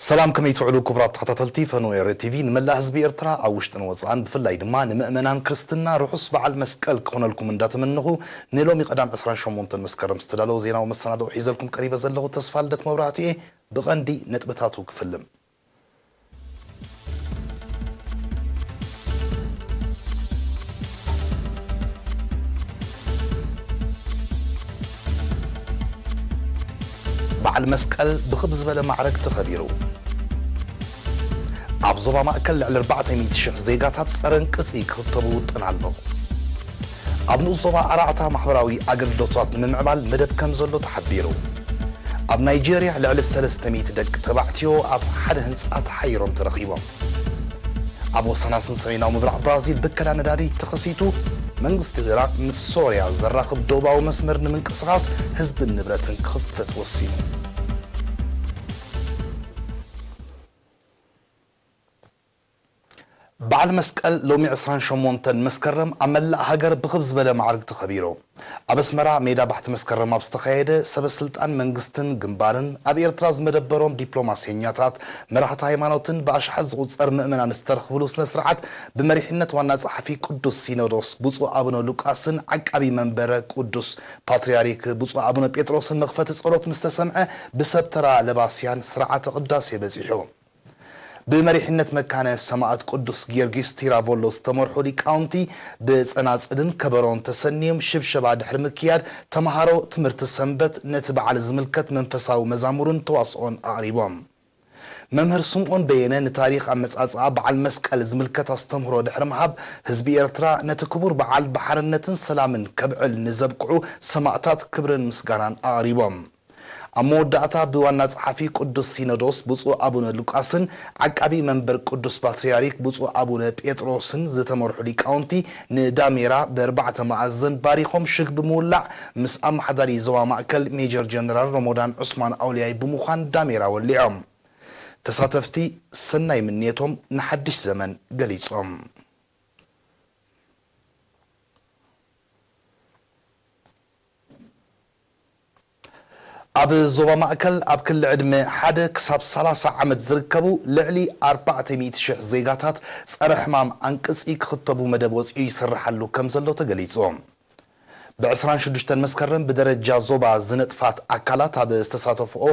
ሰላም፣ ከመይ ትውዕሉ ክቡራት ተኸታተልቲ ፈኖ ኤረ ቲቪ? ንመላእ ህዝቢ ኤርትራ ኣብ ውሽጥን ወጻእን፣ ብፍላይ ድማ ንምእመናን ክርስትና ርሑስ በዓል መስቀል ክኾነልኩም እንዳተመነኹ፣ ንሎሚ ቀዳም ዕስራን ሸሞንተን መስከረም ዝተዳለወ ዜናዊ መሰናድኦ ሒዘልኩም ቀሪበ ዘለኹ ተስፋ ልደት መብራህቱ እየ። ብቐንዲ ነጥብታቱ ክፍልም። በዓል መስቀል ብኽብ ዝበለ ማዕረግ ተኸቢሩ። ኣብ ዞባ ማእከል ልዕሊ ኣርባዕተ ሚእቲ ሽሕ ዜጋታት ጸረ እንቅጺ ክኽተቡ ውጥን ኣሎ። ኣብ ንኡስ ዞባ ኣርባዕተ ማሕበራዊ ኣገልግሎታት ንምምዕባል መደብ ከም ዘሎ ተሓቢሩ። ኣብ ናይጄርያ ልዕሊ ሰለስተ ሚእቲ ደቂ ተባዕትዮ ኣብ ሓደ ህንጻ ተሓይሮም ተረኺቦም። ኣብ ወሰናስን ሰሜናዊ ምብራቕ ብራዚል ብከላ ነዳዲ ተኸሲቱ፣ መንግስቲ ኢራቕ ምስ ሶርያ ዘራኽብ ዶባዊ መስመር ንምንቅስቓስ ህዝብን ንብረትን ክኽፈት ወሲኑ። በዓል መስቀል ሎሚ ዕስራን ሸሞንተን መስከረም ኣብ መላእ ሃገር ብኽብ ዝበለ ማዕርግ ተኸቢሩ። ኣብ ኣስመራ ሜዳ ባሕቲ መስከረም ኣብ ዝተኻየደ ሰበ ስልጣን መንግስትን ግንባርን ኣብ ኤርትራ ዝመደበሮም ዲፕሎማሴኛታት፣ መራሕቲ ሃይማኖትን ብኣሽሓት ዝቑጸር ምእመናን ዝተረኽብሉ ስነ ስርዓት ብመሪሕነት ዋና ጸሓፊ ቅዱስ ሲኖዶስ ብፁዕ ኣቡነ ሉቃስን ዓቃቢ መንበረ ቅዱስ ፓትርያርክ ብፁዕ ኣቡነ ጴጥሮስን መኽፈቲ ጸሎት ምስ ተሰምዐ ብሰብ ተራ ለባስያን ስርዓተ ቅዳሴ በጺሑ። ብመሪሕነት መካነ ሰማእት ቅዱስ ጊዮርጊስ ቲራቮሎ ዝተመርሑ ሊቃውንቲ ብጸናጽልን ከበሮን ተሰንዮም ሽብሸባ ድሕሪ ምክያድ ተምሃሮ ትምህርቲ ሰንበት ነቲ በዓል ዝምልከት መንፈሳዊ መዛሙርን ተዋስኦን ኣቕሪቦም። መምህር ስምኦን በየነ ንታሪኽ ኣመጻጽኣ በዓል መስቀል ዝምልከት ኣስተምህሮ ድሕሪ ምሃብ ህዝቢ ኤርትራ ነቲ ክቡር በዓል ብሓርነትን ሰላምን ከብዕል ንዘብቅዑ ሰማእታት ክብርን ምስጋናን ኣቕሪቦም። ኣብ መወዳእታ ብዋና ጸሓፊ ቅዱስ ሲኖዶስ ብፁዕ ኣቡነ ሉቃስን ዓቃቢ መንበር ቅዱስ ፓትርያርክ ብፁዕ ኣቡነ ጴጥሮስን ዝተመርሑ ሊቃውንቲ ንዳሜራ ብኣርባዕተ መኣዝን ባሪኾም ሽግ ብምውላዕ ምስ ኣመሓዳሪ ዞባ ማእከል ሜጀር ጀነራል ሮሞዳን ዑስማን ኣውልያይ ብምዃን ዳሜራ ወሊዖም። ተሳተፍቲ ሰናይ ምንየቶም ንሓድሽ ዘመን ገሊጾም። ኣብ ዞባ ማእከል ኣብ ክሊ ዕድመ ሓደ ክሳብ ሰላሳ ዓመት ዝርከቡ ልዕሊ ኣርባዕተ ሚእቲ ሽሕ ዜጋታት ጸረ ሕማም ኣንቅጺ ክኽተቡ መደብ ወጺኡ ይስርሓሉ ከም ዘሎ ተገሊጹ። ብ ዕስራን ሽዱሽተን መስከረም ብደረጃ ዞባ ዝነጥፋት ኣካላት ኣብ ዝተሳተፍኦ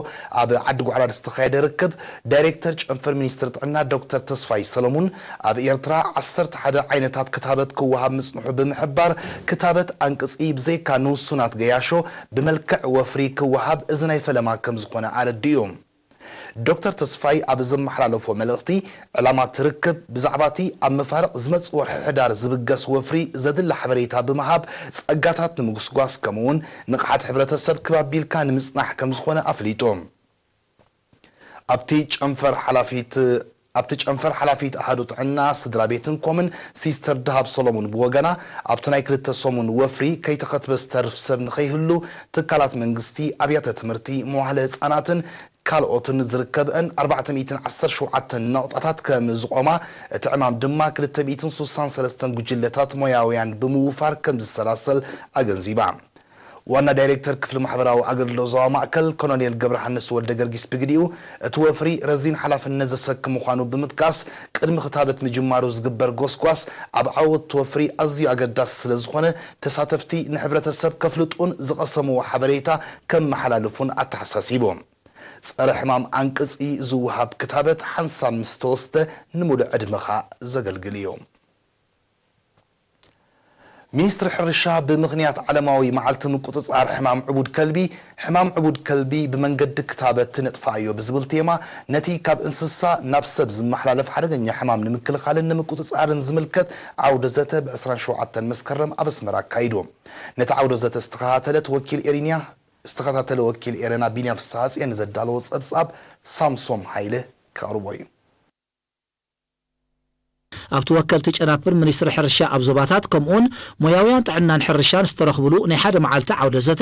ኣብ ዓዲ ጓዕላድ ዝተኻየደ ርክብ፣ ዳይሬክተር ጨንፈር ሚኒስትሪ ጥዕና ዶክተር ተስፋይ ሰለሙን፣ ኣብ ኤርትራ ዓሰርተ ሓደ ዓይነታት ክታበት ክወሃብ ምጽንሑ ብምሕባር፣ ክታበት ኣንቅጺ ብዘይካ ንውሱናት ገያሾ ብመልክዕ ወፍሪ ክወሃብ እዚ ናይ ፈለማ ከም ዝኾነ ኣረዲኡ። ዶክተር ተስፋይ ኣብ ዘመሓላለፎ መልእኽቲ፣ ዕላማ እቲ ርክብ ብዛዕባ እቲ ኣብ መፋርቕ ዝመጽእ ወርሒ ሕዳር ዝብገስ ወፍሪ ዘድሊ ሓበሬታ ብምሃብ ጸጋታት ንምጉስጓስ፣ ከምኡ'ውን ንቕሓት ሕብረተሰብ ክብ ኣቢልካ ንምጽናሕ ከም ዝኾነ ኣፍሊጡ። ኣብቲ ጨንፈር ሓላፊት ኣብቲ ጨንፈር ሓላፊት ኣሃዱ ጥዕና ስድራ ቤትን ኮምን ሲስተር ደሃብ ሰሎሙን ብወገና፣ ኣብቲ ናይ ክልተ ሰሙን ወፍሪ ከይተኸትበ ዝተርፍ ሰብ ንኸይህሉ ትካላት መንግስቲ፣ ኣብያተ ትምህርቲ፣ መዋህለ ህጻናትን ካልኦትን ዝርከብአን ኣርባዕተ ሚእትን ዓሰርተ ሸውዓተን ነቑጣታት ከም ዝቖማ፣ እቲ ዕማም ድማ ክልተ ሚእትን ሱሳን ሰለስተን ጉጅለታት ሞያውያን ብምውፋር ከም ዝሰላሰል ኣገንዚባ። ዋና ዳይሬክተር ክፍሊ ማሕበራዊ ኣገልግሎት ዞባ ማእከል ኮሎኔል ገብረሃንስ ወልደ ገርጊስ ብግዲኡ፣ እቲ ወፍሪ ረዚን ሓላፍነት ዘሰክም ምዃኑ ብምጥቃስ፣ ቅድሚ ክታበት ምጅማሩ ዝግበር ጎስጓስ ኣብ ዓወት እቲ ወፍሪ ኣዝዩ ኣገዳሲ ስለ ዝኾነ፣ ተሳተፍቲ ንሕብረተሰብ ከፍልጡን ዝቐሰምዎ ሓበሬታ ከመሓላልፉን ኣተሓሳሲቡ። ጸረ ሕማም ኣንቅጺ ዝወሃብ ክታበት ሓንሳብ ምስ ተወስደ ንምሉእ ዕድመኻ ዘገልግል እዩ። ሚኒስትሪ ሕርሻ ብምኽንያት ዓለማዊ መዓልቲ ምቁጽጻር ሕማም ዕቡድ ከልቢ፣ ሕማም ዕቡድ ከልቢ ብመንገዲ ክታበት ነጥፍኣዮ ብዝብል ቴማ፣ ነቲ ካብ እንስሳ ናብ ሰብ ዝመሓላለፍ ሓደገኛ ሕማም ንምክልኻልን ንምቁጽጻርን ዝምልከት ዓውደ ዘተ ብ ዕስራን ሸውዓተን መስከረም ኣብ ኣስመራ ኣካይዱ። ነቲ ዓውደ ዘተ ዝተኸታተለት ወኪል ኤሪንያ፣ ዝተኸታተለ ወኪል ኤረና ቢንያም ፍስሃጽየ ንዘዳለዎ ጸብጻብ ሳምሶም ሃይለ ከቕርቦ እዩ። ኣብቲ ወከልቲ ጨናፍር ሚኒስትሪ ሕርሻ ኣብ ዞባታት፣ ከምኡውን ሞያውያን ጥዕናን ሕርሻን ዝተረኽብሉ ናይ ሓደ መዓልቲ ዓውደ ዘተ፣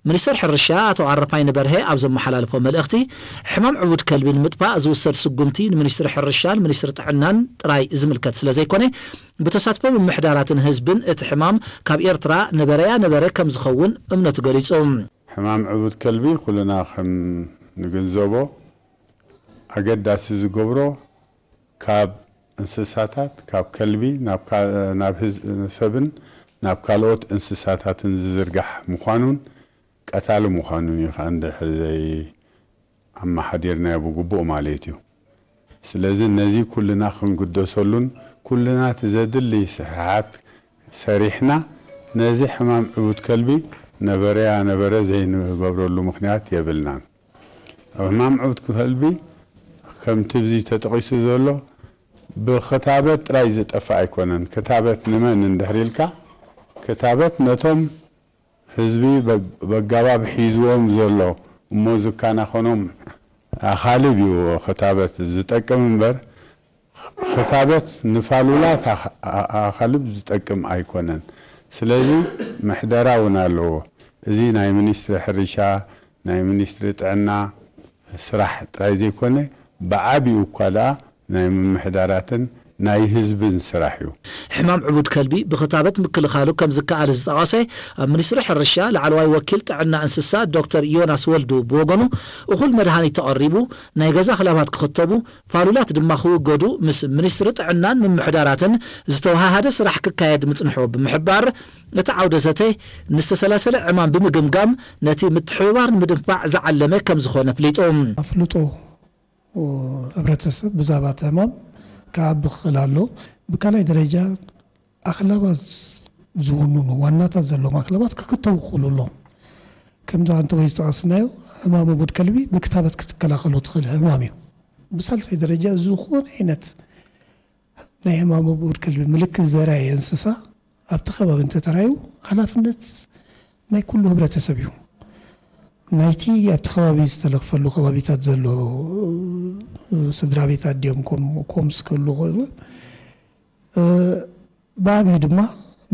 ሚኒስትር ሕርሻ ኣቶ ኣረፋይነ በርሀ ኣብ ዘመሓላለፎ መልእኽቲ፣ ሕማም ዕቡድ ከልቢ ንምጥፋእ ዝውሰድ ስጉምቲ ንሚኒስትሪ ሕርሻን ሚኒስትሪ ጥዕናን ጥራይ ዝምልከት ስለ ዘይኮነ፣ ብተሳትፎ ምምሕዳራትን ህዝብን እቲ ሕማም ካብ ኤርትራ ነበረያ ነበረ ከም ዝኸውን እምነቱ ገሊጹ። ሕማም ዕቡድ ከልቢ ኩልና ከም ንግንዘቦ፣ ኣገዳሲ ዝገብሮ ካብ እንስሳታት፣ ካብ ከልቢ ናብ ካ-፣ ናብ ህዝ-፣ ሰብን ናብ ካልኦት እንስሳታትን ዝዝርጋሕ ምዃኑን ቀታሊ ምዃኑን እዩ። ከኣ እንድሕር ዘይ ኣመሓዲርናዮ ብግቡእ ማለት እዩ። ስለዚ ነዚ ኩልና ክንግደሰሉን ኩልና እቲ ዘድሊ ስራሓት ሰሪሕና ነዚ ሕማም ዕቡድ ከልቢ ነበረያ ነበረ ዘይንገብረሉ ምኽንያት የብልናን። ኣብ ሕማም ዕቡድ ከልቢ ከምቲ ብዚ ተጠቒሱ ዘሎ ብክታበት ጥራይ ዝጠፍእ ኣይኮነን። ክታበት ንመን እንድሕር ኢልካ ክታበት ነቶም ህዝቢ በግ-፣ በጋባብ ሒዝዎም ዘሎ እሞ ዝከናኸኖም ኣኻልብ እዩ ክታበት ዝጠቅም እምበር፣ ክታበት ንፋሉላት ኣኽ-፣ ኣ-፣ ኣኻልብ ዝጠቅም ኣይኮነን። ስለዚ ምሕደራ እውን ኣለዎ። እዚ ናይ ሚኒስትሪ ሕርሻ፣ ናይ ሚኒስትሪ ጥዕና ስራሕ ጥራይ ዘይኮነ፣ ብዓቢኡ እኳ ደኣ ናይ ምምሕዳራትን ናይ ህዝብን ስራሕ እዩ። ሕማም ዕቡድ ከልቢ ብክታበት ምክልኻሉ ከም ዝከኣል ዝጠቐሰ ኣብ ሚኒስትሪ ሕርሻ ላዕለዋይ ወኪል ጥዕና እንስሳ ዶክተር ዮናስ ወልዱ ብወገኑ፣ እኹል መድሃኒት ተቐሪቡ፣ ናይ ገዛ ኣኽላባት ክኽተቡ፣ ፋሉላት ድማ ክውገዱ ምስ ሚኒስትሪ ጥዕናን ምምሕዳራትን ዝተወሃሃደ ስራሕ ክካየድ ምጽንሑ ብምሕባር፣ እቲ ዓውደ ዘተ ንዝተሰላሰለ ዕማም ብምግምጋም ነቲ ምትሕብባር ንምድንፋዕ ዝዓለመ ከም ዝኾነ ኣፍሊጡ። ኣፍልጦ ሕብረተሰብ ብዛዕባ እቲ ሕማም ክዓቢ ክኽእል ኣሎ። ብካልኣይ ደረጃ ኣኽላባት ዝውንኑ ዋናታት ዘለዎም ኣኽላባት ክክተቡ ክኽእሉ ኣለዎም። ከምዚ ኣንተ ወይ ዝጠቐስናዮ ሕማም ዕቡድ ከልቢ ብክታበት ክትከላኸሎ ትኽእል ሕማም እዩ። ብሳልሳይ ደረጃ ዝኾነ ዓይነት ናይ ሕማም ዕቡድ ከልቢ ምልክት ዘርኣየ እንስሳ ኣብቲ ከባቢ እንተተራዩ ሓላፍነት ናይ ኩሉ ሕብረተሰብ እዩ። ናይቲ ኣብቲ ከባቢ ዝተለኽፈሉ ከባቢታት ዘሎ ስድራ ቤት ኣድዮም ኮም-፣ ኮምስ ክህሉ ይኽእሉ። እ፣ ብዓብዩ ድማ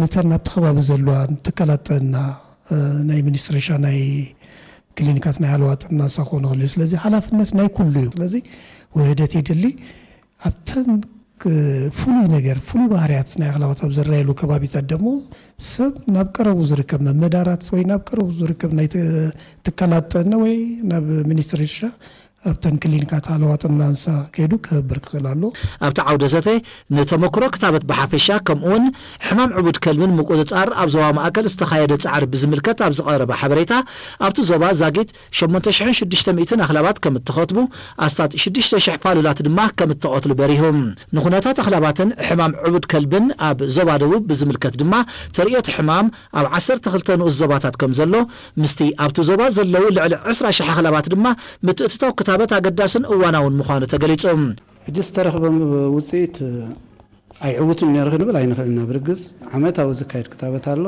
ነተን ኣብቲ ከባቢ ዘለዋ ትካላት ጥዕና፣ እ፣ ናይ ሚኒስትሪ ሻ ናይ ክሊኒካት ናይ ሃለዋ ጥዕና ንሳ ክኾኑ ይኽእሉ እዩ። ስለዚ ሓላፍነት ናይ ኩሉ እዩ። ስለዚ ውህደት የድሊ። ኣብተን፣ እ፣ ፍሉይ ነገር፣ ፍሉይ ባህርያት ናይ ኣኽላባት ኣብ ዝረኣየሉ ከባቢታት ደሞ ሰብ ናብ ቀረቡ ዝርከብ መመዳራት ወይ ናብ ቀረቡ ዝርከብ ናይ ት-፣ ትካላት ጥዕና ወይ ናብ ሚኒስትሪ ሻ ኣብተን ክሊኒካት ሃለዋ ጥዕና ንሳ ከይዱ ክህብር ክኽእል ኣሎ። ኣብቲ ዓውደ ዘተ ንተመክሮ ክታበት ብሓፈሻ ከምኡውን ሕማም ዕቡድ ከልብን ምቁጽጻር ኣብ ዞባ ማእከል ዝተኻየደ ጻዕሪ ብዝምልከት ኣብ ዝቐረበ ሓበሬታ፣ ኣብቲ ዞባ ዛጊት ሸሞንተ ሽሕን ሽዱሽተ ሚእትን ኣኽላባት ከም እተኸትቡ፣ ኣስታት ሽዱሽተ ሽሕ ፋሉላት ድማ ከም እተቐትሉ በሪሁ። ንኹነታት ኣኽላባትን ሕማም ዕቡድ ከልብን ኣብ ዞባ ደቡብ ብዝምልከት ድማ፣ ተርእዮ እቲ ሕማም ኣብ ዓሰርተ ክልተ ንኡስ ዞባታት ከም ዘሎ፣ ምስቲ ኣብቲ ዞባ ዘለዉ ልዕሊ ዕስራ ሽሕ ኣኽላባት ድማ ምትእትታው ክታበት ኣገዳስን እዋናውን ምዃኑ ተገሊጹ። ሕጂ ዝተረኽበ ውጽኢት ኣይዕውትን ነይሩ ክንብል ኣይንኽእልን ኢና። ብርግጽ ዓመታዊ ዝካየድ ክታበት ኣሎ።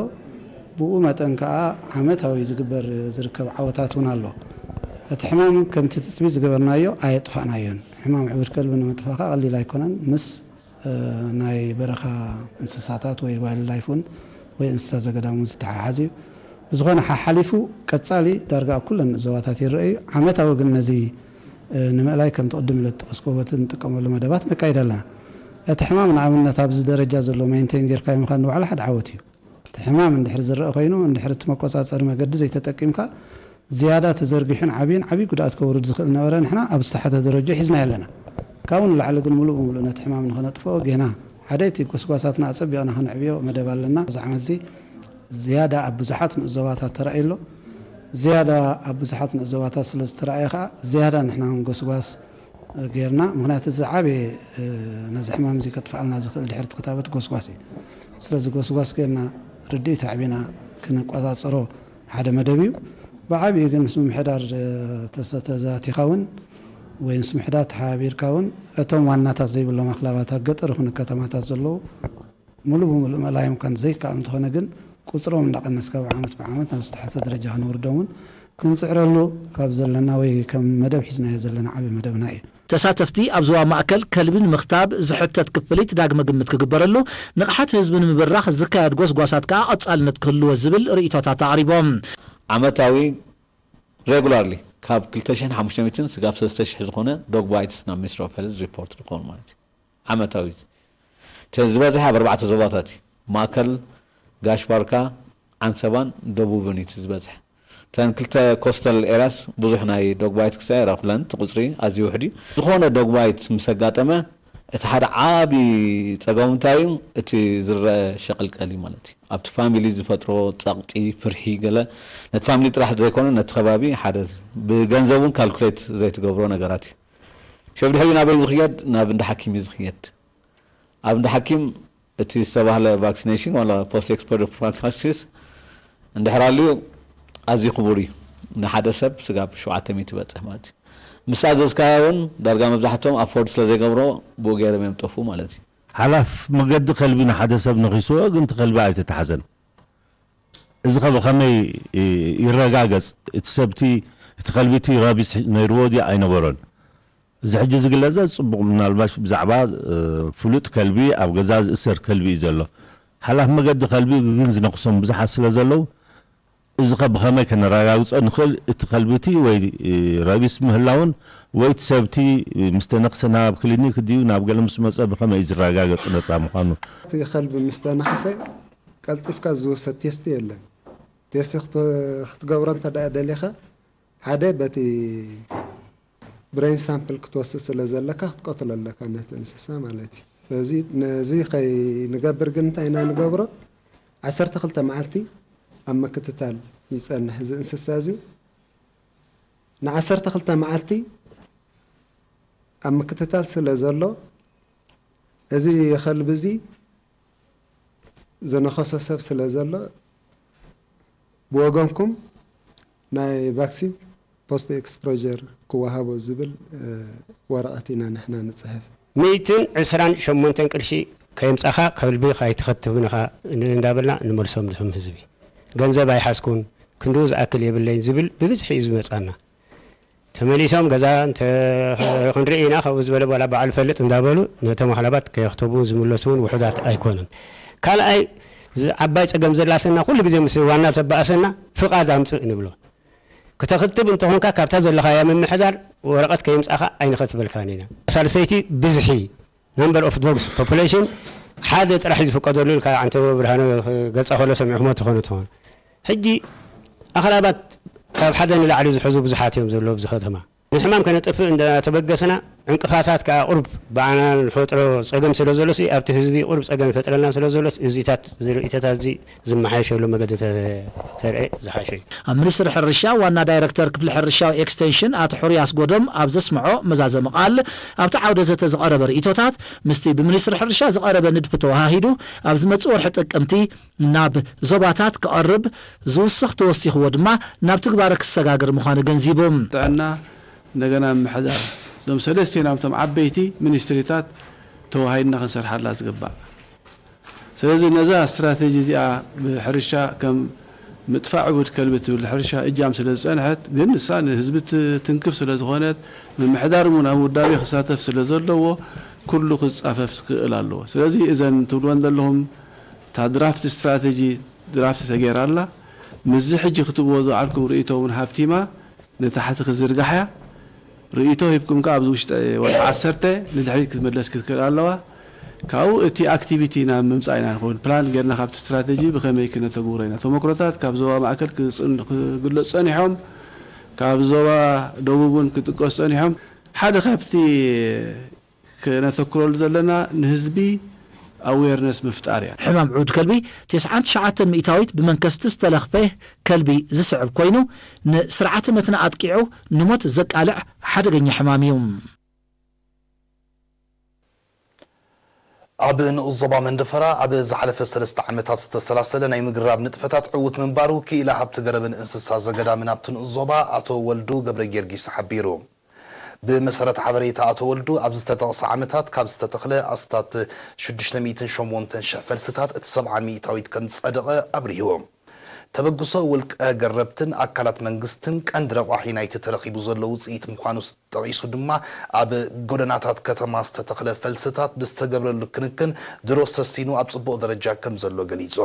ብኡ መጠን ከኣ ዓመታዊ ዝግበር ዝርከብ ዓወታት እውን ኣሎ። እቲ ሕማም ከምቲ ትጽቢት ዝገበርናዮ ኣየጥፋእናዮን። ሕማም ዕቡድ ከልቢ ንምጥፋእ ከኣ ቀሊል ኣይኮነን። ምስ፣ እ፣ ናይ በረኻ እንስሳታት ወይ ዋይልድ ላይፍ እውን ወይ እንስሳ ዘገዳም እውን ዝተሓሓዝ እዩ። ብዝኾነ ሓሓሊፉ ቀጻሊ ዳርጋ ኣብ ኩለን ዞባታት ይረአ እዩ። ዓመታዊ ግን ነዚ፣ እ፣ ንምእላይ ከምቲ ቅድም ኢለ ዝጠቐስኩዎ በቲ እንጥቀመሉ መደባት ነካይድ ኣለና። እቲ ሕማም ንኣብነት ኣብዚ ደረጃ ዘሎ ሜንቴን ጌርካዮ ምዃን ንባዕሉ ሓደ ዓወት እዩ። እቲ ሕማም እንድሕር ዝረአ ኮይኑ፣ እንድሕር እቲ መቆጻጸሪ መገዲ ዘይተጠቂምካ፣ ዝያዳ ተዘርጊሑን ዓብዩን ዓብዪ ጉድኣት ከውርድ ዝኽእል ነበረ። ንሕና ኣብ ዝተሓተ ደረጃ ሒዝናዮ ኣለና። ካብኡ ንላዕሊ ግን ምሉእ ብምሉእ ነቲ ሕማም ንኸነጥፍኦ ጌና ሓደ እቲ ጎስጓሳትና ኣጸቢቕና ከነዕብዮ መደብ ኣለና። ኣብዚ ዓመት እዚ ዝያዳ ኣብ ብዙሓት ንኡስ ዞባታት ተራእዩ ኣሎ። ዝያዳ ኣብ ብዙሓት ንኡስ ዞባታት ስለ ዝተራእየ ከኣ ዝያዳ ንሕና እውን ጎስጓስ ጌርና። ምኽንያቱ ዝዓበየ፣ እ፣ ነዚ ሕማም እዚ ከጥፍኣልና ዝኽእል ድሕሪ እቲ ክታበት ጎስጓስ እዩ። ስለዚ ጎስጓስ ጌርና ርድኢት ኣዕቢና ክንቆጻጸሮ ሓደ መደብ እዩ። ብዓብዩ ግን ምስ ምምሕዳር፣ እ፣ ተሰ-፣ ተዛቲኻ እውን ወይ ምስ ምሕዳር ተሓባቢርካ እውን እቶም ዋናታት ዘይብሎም ኣኽላባት ኣብ ገጠር ይኹን ከተማታት ዘለዉ ሙሉ ብሙሉ ምእላዮም እኳ ዘይከኣል እንተኾነ ግን ቁጽሮም እንዳቐነስካ ብዓመት ብዓመት ናብ ዝተሓተ ደረጃ ከነውርዶም እውን ክንጽዕረሉ ካብ ዘለና ወይ ከም መደብ ሒዝናዮ ዘለና ዓቢ መደብና እዩ። ተሳተፍቲ ኣብ ዞባ ማእከል ከልቢ ንምኽታብ ዝሕተት ክፍሊት ዳግመ ግምት ክግበረሉ፣ ንቕሓት ህዝቢ ንምብራኽ ዝካየድ ጎስጓሳት ከኣ ቀጻልነት ክህልዎ ዝብል ርእይቶታት ኣቕሪቦም። ዓመታዊ ሬጉላርሊ ካብ ክልተ ሽሕን ሓሙሽተ ሚእትን ስጋብ ሰለስተ ሽሕ ዝኾነ ዶግ ባይትስ ናብ ሚኒስትሪ ኦፍ ሄልዝ ሪፖርት ዝኸውን ማለት እዩ። ዓመታዊ እዚ። እቲ ዝበዝሐ ኣብ ኣርባዕተ ዞባታት እዩ። ማእከል፣ ጋሽ ባርካ፣ ዓንሰባን ደቡብን እዩ እቲ ዝበዝሐ። እተን ክልተ ኮስተል ኤርያስ ብዙሕ ናይ ዶግባይት ክሳይ ረኽብለን እቲ ቁፅሪ ኣዝዩ ውሕድ እዩ። ዝኾነ ዶግባይት ምስ ኣጋጠመ እቲ ሓደ ዓቢ ጸገሙ እንታይ እዩ? እቲ ዝረአ ሸቕልቀል እዩ ማለት እዩ። ኣብቲ ፋሚሊ ዝፈጥሮ ጸቕጢ፣ ፍርሒ፣ ገለ ነቲ ፋሚሊ ጥራሕ ዘይኮነ ነቲ ከባቢ ሓደ ብገንዘብ እውን ካልኩሌት ዘይትገብሮ ነገራት እዩ። ሸብ ድሕሪ ናበይ ዝኽየድ? ናብ እንዳ ሓኪም እዩ ዝኽየድ። ኣብ እንዳ ሓኪም እቲ ዝተባህለ ቫክሲኔሽን ዋላ ፖስት ኤክስፖዘር ፕሮፊላክሲስ እንድሕር ኣልዩ ኣዝዩ ክቡር እዩ። ንሓደ ሰብ ስጋብ ሸውዓተ ሚእቲ ይበጽሕ ማለት እዩ። ምስ ኣዘዝካዮ እውን ዳርጋ መብዛሕትኦም ኣፎርድ ስለ ዘይገብሮ ብኡ ገይሮም እዮም ጠፍኡ ማለት እዩ። ሓላፍ መገዲ ከልቢ ንሓደ ሰብ ነኺስዎ ግን እቲ ከልቢ ኣይተታሕዘን። እዚ ኸ ብኸመይ ይረጋገጽ? እቲ ሰብቲ እቲ ከልቢቲ ራቢስ ነይርዎ ድዩ ኣይነበሮን? እዚ ሕጂ ዝግለጸ ጽቡቕ ምናልባሽ ብዛዕባ ፍሉጥ ከልቢ ኣብ ገዛ ዝእሰር ከልቢ እዩ ዘሎ። ሓላፍ መገዲ ከልቢ ግን ዝነኽሶም ብዙሓት ስለ ዘለዉ እዚ ኸ ብኸመይ ከነረጋግጾ ንኽእል? እቲ ከልቢቲ ወይ ረቢስ ምህላውን ወይ እቲ ሰብቲ ምስ ተነኽሰ ናብ ክሊኒክ ድዩ ናብ ገለ ምስ መጸ ብኸመይ እዩ ዝረጋገጽ ነጻ ምዃኑ? እቲ ከልቢ ምስ ተነኽሰ ቀልጢፍካ ዝውሰድ ቴስቲ የለን። ቴስቲ ክትገብሮ እንተ ደኣ ደሊኻ ሓደ በቲ ብሬን ሳምፕል ክትወስድ ስለ ዘለካ ክትቀትሎ ኣለካ ነቲ እንስሳ ማለት እዩ። ስለዚ ነዚ ከይንገብር ግን እንታይ ኢና ንገብሮ? ዓሰርተ ክልተ መዓልቲ ኣብ ምክትታል ይጸንሕ እዚ እንስሳ እዚ። ንዓሰርተ ክልተ መዓልቲ ኣብ ምክትታል ስለ ዘሎ እዚ ከልቢ እዚ ዝነኸሶ ሰብ ስለ ዘሎ ብወገንኩም ናይ ቫክሲን ፖስት ኤክስፖጀር ክወሃቦ ዝብል ወረቐት ኢና ንሕና ንፅሕፍ። ሚእትን ዕስራን ሸሞንተን ቅርሺ ከየምፃኻ ከልቢ ኣይትኸትብን ኢኻ እንዳበልና ንመልሶም እቶም ህዝቢ። ገንዘብ ኣይሓዝኩን፣ ክንድኡ ዝኣክል የብለይን ዝብል ብብዝሒ እዩ ዝመፃና። ተመሊሶም ገዛ እንተ ክንርኢ ኢና ካብኡ ዝበለ ዋላ በዓል ፈልጥ እንዳበሉ ነቶም ኣኽላባት ከየኽተቡ ዝምለሱ እውን ውሑዳት ኣይኮኑን። ካልኣይ ዓባይ ፀገም ዘላትና ኩሉ ግዜ ምስ ዋና ተባእሰና ፍቓድ ኣምፅእ ንብሎ። ክተኽትብ እንተኾንካ ካብታ ዘለኻያ ምምሕዳር ወረቐት ከየምፃእኻ ኣይንኸትበልካን ኢና። ሳልሰይቲ ብዝሒ number of dogs population ሓደ ጥራሕ እዩ ዝፍቀደሉ ኢልካ ዓንተቦ ብርሃነ ገልፃ ከሎ ሰሚዕኹሞ ትኾኑ ትኾኑ። ሕጂ ኣኽላባት ካብ ሓደ ንላዕሊ ዝሕዙ ብዙሓት እዮም ዘለዉ ኣብዚ ከተማ። ንሕማም ከነጥፍእ እንዳተበገስና ዕንቅፋታት ከዓ ቁሩብ ብዓና ንፈጥሮ ፀገም ስለ ዘሎሲ ኣብቲ ህዝቢ ቁሩብ ፀገም ይፈጥረልና ስለ ዘሎስ እዚታት ዝርእተታት እዚ ዝመሓየሸሉ መገዲ ተርኤ ዝሓሸ እዩ። ኣብ ሚኒስትሪ ሕርሻ ዋና ዳይረክተር ክፍሊ ሕርሻዊ ኤክስቴንሽን ኣቶ ሕሩይ ኣስጎዶም ኣብ ዘስምዖ መዛዘሚ ቃል ኣብቲ ዓውደ ዘተ ዝቐረበ ርእይቶታት ምስቲ ብሚኒስትሪ ሕርሻ ዝቐረበ ንድፊ ተወሃሂዱ ኣብ ዝመፅእ ወርሒ ጥቅምቲ ናብ ዞባታት ክቐርብ ዝውስኽ ተወሲኽዎ ድማ ናብ ትግባረ ክሰጋገር ምዃኑ ገንዚቡ። ጥዕና እንደገና ምምሕዳር እዞም ሰለስቲኦም እቶም ዓበይቲ ሚኒስትሪታት ተወሃሂድና ክንሰርሓላ ዝግባእ። ስለዚ ነዛ ስትራተጂ እዚኣ ብሕርሻ ከም ምጥፋእ ዕቡድ ከልቢ ትብል ሕርሻ እጃም ስለ ዝጸንሐት ግን ንሳ ንህዝቢ ትንክፍ ስለ ዝኾነት ምምሕዳር እውን ኣብ ውዳቤ ክሳተፍ ስለ ዘለዎ ኩሉ ክጻፈፍ ክኽእል ኣለዎ። ስለዚ እዘን ትብልወን ዘለኹም እታ ድራፍት ስትራተጂ ድራፍት ተገይራ ኣላ። ምስዚ ሕጂ ክትብዎ ዝወዓልኩም ርእይቶ እውን ሃብቲማ ንታሕቲ ክዝርጋሕ እያ። ርእይቶ ሂብኩም ከኣ ኣብዚ ውሽጢ ወርሒ ዓሰርተ ንድሕሪት ክትምለስ ክትክእል ኣለዋ። ካብኡ እቲ ኣክቲቪቲ ናብ ምምፃእ ኢና ንኸውን ፕላን ጌርና ካብቲ ስትራተጂ ብኸመይ ክነተግብሮ ኢና። ተመክሮታት ካብ ዞባ ማእከል ክግለፁ ፀኒሖም፣ ካብ ዞባ ደቡብ እውን ክጥቀሱ ፀኒሖም። ሓደ ካብቲ ክነተኩረሉ ዘለና ንህዝቢ ኣዌርነስ ምፍጣር እያ። ሕማም ዑድ ከልቢ ተስዓን ትሽዓተን ሚእታዊት ብመንከስቲ ዝተለኽፈ ከልቢ ዝስዕብ ኮይኑ ንስርዓተ መትና ኣጥቂዑ ንሞት ዘቃልዕ ሓደገኛ ሕማም እዩ። ኣብ ንኡስ ዞባ መንደፈራ ኣብ ዝሓለፈ ሰለስተ ዓመታት ዝተሰላሰለ ናይ ምግራብ ንጥፈታት ዕዉት ምንባሩ ክኢላ ሃብቲ ገረብን እንስሳ ዘገዳምን ኣብቲ ንኡስ ዞባ ኣቶ ወልዱ ገብረጊዮርጊስ ሓቢሩ። ብመሰረት ሓበሬታ ኣቶ ወልዱ፣ ኣብ ዝተጠቕሰ ዓመታት ካብ ዝተተኽለ ኣስታት ሽዱሽተ ሚእትን ሸሞንተን ሽሕ ፈልስታት እቲ ሰብዓ ሚእታዊት ከም ዝጸደቐ ኣብሪሁ። ተበግሶ ውልቀ ገረብትን ኣካላት መንግስትን ቀንዲ ረቋሒ ናይቲ ተረኺቡ ዘሎ ውጽኢት ምዃኑ ጠቒሱ ድማ፣ ኣብ ጎደናታት ከተማ ዝተተኽለ ፈልስታት ብዝተገብረሉ ክንክን ድሮ ሰሲኑ ኣብ ጽቡቕ ደረጃ ከም ዘሎ ገሊጹ።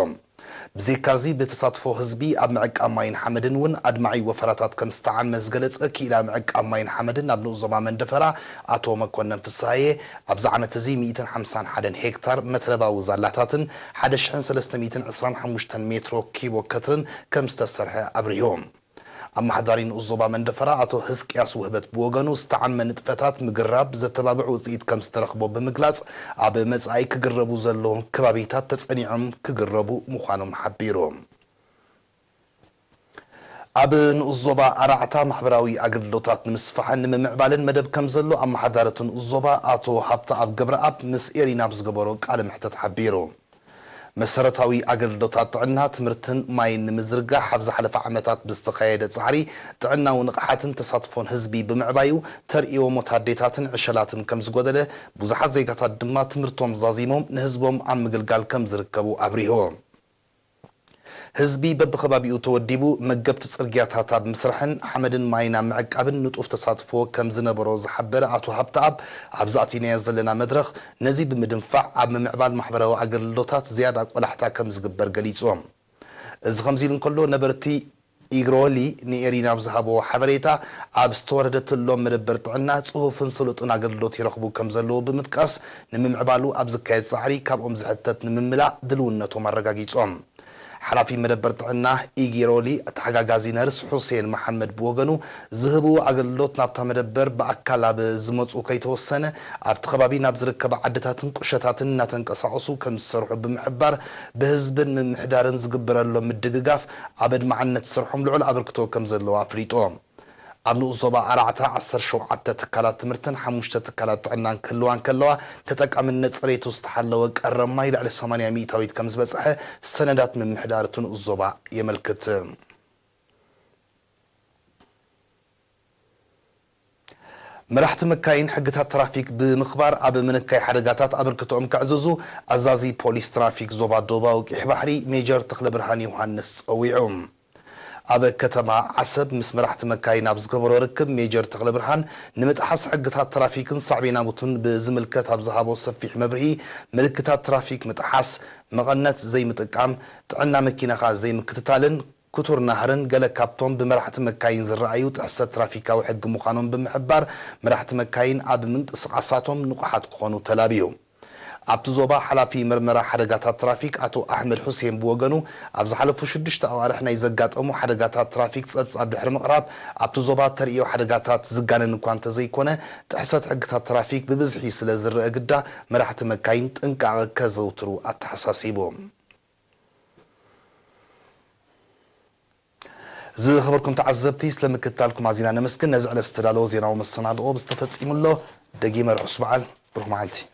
ብዘይካዚ ብተሳትፎ ህዝቢ ኣብ ምዕቃብ ማይን ሓመድን እውን ኣድማዒ ወፈራታት ከም ዝተዓመ ዝገለጸ ክኢላ ምዕቃብ ማይን ሓመድን ኣብ ንኡስ ዞባ መንደፈራ ኣቶ መኮነን ፍስሃየ ኣብዚ ዓመት እዚ ሚእትን ሓምሳን ሓደን ሄክታር መትረባዊ ዛላታትን ሓደ ሽሕን ሰለስተ ሚእትን ዕስራን ሓሙሽተን ሜትሮ ኪቦ ከትርን ከም ዝተሰርሐ ኣብሪሁ። ኣመሓዳሪ ንኡስ ዞባ መንደፈራ ኣቶ ህዝቅያስ ውህበት ብወገኑ ዝተዓመ ንጥፈታት ምግራብ ዘተባብዕ ውፅኢት ከም ዝተረኽቦ ብምግላፅ፣ ኣብ መጻኢ ክግረቡ ዘለዎም ከባቢታት ተጸኒዖም ክግረቡ ምዃኖም ሓቢሩ። ኣብ ንኡስ ዞባ ኣራዕታ ማሕበራዊ ኣገልግሎታት ንምስፋሕን ንምምዕባልን መደብ ከም ዘሎ ኣመሓዳሪ እቲ ንኡስ ዞባ ኣቶ ሃብተኣብ ገብረኣብ ምስ ኤሪና ኣብ ዝገበሮ ቃለ መሕተት ሓቢሩ። መሰረታዊ ኣገልግሎታት ጥዕና፣ ትምህርትን ማይን ንምዝርጋሕ ኣብ ዝሓለፈ ዓመታት ብዝተኻየደ ጻዕሪ ጥዕናዊ ንቕሓትን ተሳትፎን ህዝቢ ብምዕባዩ ተርእዮ ሞት ኣዴታትን ዕሸላትን ከም ዝጎደለ፣ ብዙሓት ዜጋታት ድማ ትምህርቶም ዛዚሞም ንህዝቦም ኣብ ምግልጋል ከም ዝርከቡ ኣብሪሁ። ህዝቢ በብኸባቢኡ ተወዲቡ መገብቲ ጽርግያታት ኣብ ምስራሕን ሓመድን ማይን ኣብ ምዕቃብን ንጡፍ ተሳትፎ ከም ዝነበሮ ዝሓበረ ኣቶ ሃብተኣብ፣ ኣብዚ ኣቲናዮ ዘለና መድረኽ ነዚ ብምድንፋዕ ኣብ ምምዕባል ማሕበራዊ ኣገልግሎታት ዝያዳ ቆላሕታ ከም ዝግበር ገሊጹ። እዚ ከምዚ ኢሉ እንከሎ፣ ነበርቲ ኢግሮሊ ንኤሪና ኣብ ዝሃብዎ ሓበሬታ፣ ኣብ ዝተወረደትሎም መደበር ጥዕና ጽፉፍን ስሉጥን ኣገልግሎት ይረኽቡ ከም ዘለዉ ብምጥቃስ፣ ንምምዕባሉ ኣብ ዝካየድ ጻዕሪ ካብኦም ዝሕተት ንምምላእ ድልውነቶም ኣረጋጊጾም። ሓላፊ መደበር ጥዕና ኢጊሮሊ ተሓጋጋዚ ነርስ ሑሴን መሓመድ ብወገኑ፣ ዝህብዎ ኣገልግሎት ናብታ መደበር ብኣካል ኣብ ዝመጹ ከይተወሰነ፣ ኣብቲ ከባቢ ናብ ዝርከባ ዓድታትን ቁሸታትን እናተንቀሳቐሱ ከም ዝሰርሑ ብምሕባር፣ ብህዝብን ምምሕዳርን ዝግበረሎም ምድግጋፍ ኣብ ኣድማዕነት ስርሖም ልዑል ኣበርክቶ ከም ዘለዎ ኣፍሊጡ። ኣብ ንኡስ ዞባ ኣራዕታ ዓሰርተ ሸውዓተ ትካላት ትምህርትን ሓሙሽተ ትካላት ጥዕናን ክህልዋ እንከለዋ፣ ተጠቃምነት ጽሬቱ ዝተሓለወ ቀረብ ማይ ልዕሊ ሰማንያ ሚእታዊት ከም ዝበጽሐ ሰነዳት ምምሕዳር እቲ ንኡስ ዞባ የመልክት። መራሕቲ መካይን ሕግታት ትራፊክ ብምኽባር ኣብ ምንካይ ሓደጋታት ኣበርክቶኦም ከዕዝዙ ኣዛዚ ፖሊስ ትራፊክ ዞባ ደቡባዊ ቀይሕ ባሕሪ ሜጀር ተኽለብርሃን ዮሃንስ ጸዊዑ። ኣብ ከተማ ዓሰብ ምስ መራሕቲ መካይን ኣብ ዝገበሮ ርክብ፣ ሜጀር ተኽለብርሃን ንምጥሓስ ሕግታት ትራፊክን ሳዕቤናቱን ብዝምልከት ኣብ ዝሃቦ ሰፊሕ መብርሂ፣ ምልክታት ትራፊክ ምጥሓስ፣ መቐነት ዘይምጥቃም፣ ጥዕና መኪናኻ ዘይምክትታልን ክቱር ናህርን ገለ ካብቶም ብመራሕቲ መካይን ዝረኣዩ ጥሕሰት ትራፊካዊ ሕጊ ምዃኖም ብምሕባር፣ መራሕቲ መካይን ኣብ ምንቅስቓሳቶም ንቑሓት ክኾኑ ተላብዩ። ኣብቲ ዞባ ሓላፊ መርመራ ሓደጋታት ትራፊክ ኣቶ ኣሕመድ ሑሴን ብወገኑ፣ ኣብ ዝሓለፉ ሽዱሽተ ኣዋርሕ ናይ ዘጋጠሙ ሓደጋታት ትራፊክ ጸብጻብ ድሕሪ ምቕራብ፣ ኣብቲ ዞባ ተርእዮ ሓደጋታት ዝጋነን እኳ እንተዘይኮነ፣ ጥሕሰት ሕግታት ትራፊክ ብብዝሒ ስለ ዝረአ ግዳ፣ መራሕቲ መካይን ጥንቃቐ ከዘውትሩ ኣተሓሳሲቡ። ዝኸበርኩም ተዓዘብቲ፣ ስለ ምክትታልኩም ኣዚና ነመስግን። ነዚ ዕለት ዝተዳለወ ዜናዊ መሰናድኦ ብዝተፈጺሙ ኣሎ። ደጊመ ርሑስ በዓል፣ ብሩኽ መዓልቲ።